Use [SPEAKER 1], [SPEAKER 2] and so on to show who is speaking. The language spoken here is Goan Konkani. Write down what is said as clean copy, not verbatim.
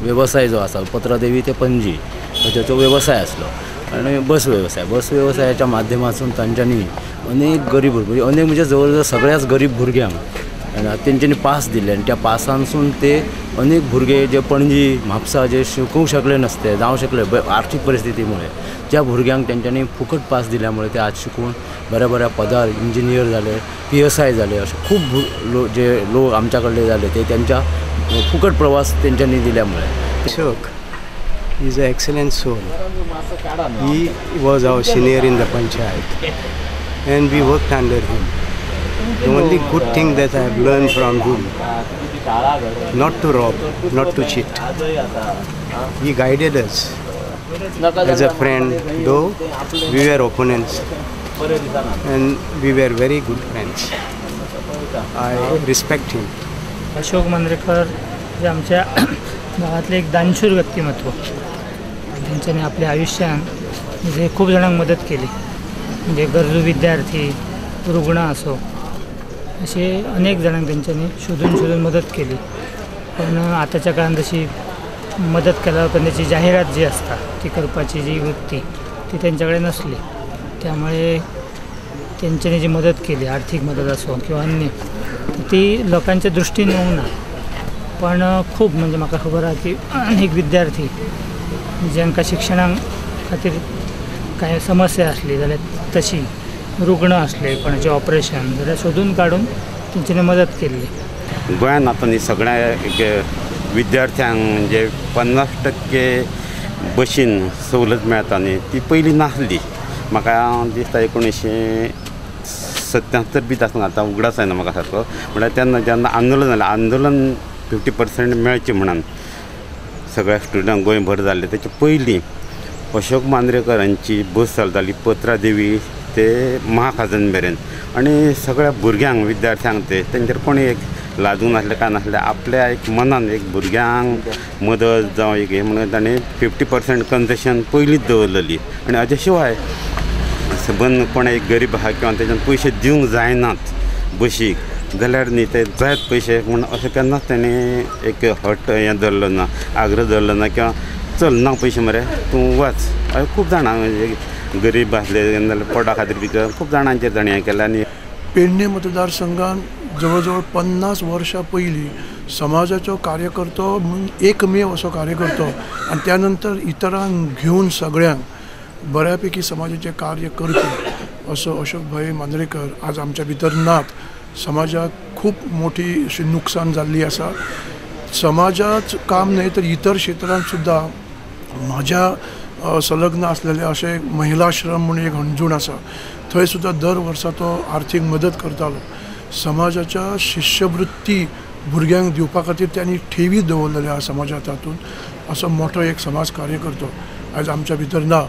[SPEAKER 1] वेवसाय जो आसा पत्रादेवी ते पणजी ताचो वेवसाय आसलो आनी बस वेवसाय बस वेवसायाच्या माध्यमातून तांच्यांनी अनेक गरीब भुरगीं अनेक म्हणजे जवळ जवळ सगळ्याच गरीब भुरग्यांक तेंच्यांनी पास दिले आनी त्या पासांसून ते अनेक भुरगे जे पणजी म्हापसा जे शिकूंक शकले नासते जावं शकले आर्थीक परिस्थितीमुळे ज्या भुरग्यांक तेंच्यांनी फुकट पास दिल्यामुळे ते आज शिकून बऱ्या बऱ्या पदार इंजिनियर जाले PSI जाले अशे खूब जे लोक आमच्या कडले जाले ते त्यांच्या फुकट प्रवास तेंच्यांनी दिल्यामुळे.
[SPEAKER 2] Ashok is an excellent soul. He was our senior in the panchayat and we worked under him. The only good thing that I have learned from him, not to rob, not to cheat. He guided us as a friend, though we were opponents and we were very good friends. I respect him.
[SPEAKER 3] Ashok Mandrekar हे आमच्या गांवांतले एक दानशूर व्यक्तिमत्व. तेंच्यांनी आपल्या आयुष्यान म्हणजे खूब जाणांक मदत केली, म्हणजे गरजू विद्यार्थी, रुग्ण असो, असे अनेक जाणांक तेंच्यांनी शोधून शोधून मदत केली. पण आतांच्या काळान तशी मदत केल्या पण त्याची जाहिरात जी आसता ती करपाची जी वृत्ती ती तेंच्या कडेन नासली. त्यामुळे तेंच्यांनी जी मदत केली, आर्थीक मदत असो किंवा अन्य, ती लोकांच्या दृश्टीन येवंक ना. पण खूब म्हणजे म्हाका खबर आहा की अनेक विद्यार्थी जांकां शिक्षणा खातीर कांय समस्या आसली जाल्यार तशी रुग्ण आसले कोणाचें ऑपरेशन जाल्यार सोदून काडून तेंच्यांनी मदत केल्ली.
[SPEAKER 4] गोंयांत आतां न्ही सगळ्या विद्यार्थ्यांक जे 50% बशीन सवलत मेळटा न्ही ती पयलीं नासली. म्हाका दिसता 1977 बी आसना, आतां उगडास जायना म्हाका सारको. म्हणल्यार तेन्ना जेन्ना आंदोलन जालें, आंदोलन 50% मेळचें म्हणून सगळ्या स्टुडंटांक गोंयभर जाल्लें. तेचे पयलीं अशोक मांद्रेकर हांची बस चलताली पत्रादेवी ते महाखाजन मेरेन आनी सगळ्या भुरग्यांक विद्यार्थ्यांक ते तेंचेर कोणी एक लादूंक नासलें काय नासलें, आपल्या एक मनान एक भुरग्यांक मदत जावं एक हें म्हणून ताणें 50% कन्सेशन पयलींच दवरलेली. आनी हाजे शिवाय सबंद कोण एक गरीब आहा किंवा तेच्यान पयशे दिवंक जायनात बशीक जाल्यार न्ही ते जायत पयशे म्हूण अशें केन्नाच तेणें एक हट हें धरलो ना, आग्रह धरलो ना किंवा चल ना पयशे मरे तूं वच. अशें खूब जाणां गरीब आसले नाल्यार पोटा खातीर बी खूब जाणांचेर ताणें हें केलें. आनी
[SPEAKER 5] पेडणे मतदारसंघान जवळ जवळ 50 वर्सां पयलीं समाजाचो कार्यकर्तो म्हणून एकमेव असो कार्यकर्तो आनी त्या नंतर इतरांक घेवन सगळ्यांक बऱ्यापैकी समाजाचें कार्य करपी असो अशोक भाई मांद्रेकर आज आमच्या भितर नात. समाजाक खूब मोठी अशी नुकसान जाल्ली आसा. समाजाच काम न्हय तर इतर क्षेत्रांत सुद्दां म्हाज्या संलग्न आसलेले अशें महिलाश्रम म्हणून एक हणजूण आसा, थंय सुद्दां दर वर्सा तो आर्थीक मदत करतालो. समाजाच्या शिश्यवृत्ती भुरग्यांक दिवपा खातीर त्यांनी ठेवी दवरलेले आसा समाजात. तातूंत असो मोठो एक समाज कार्यकर्तो आयज आमच्या भितर ना.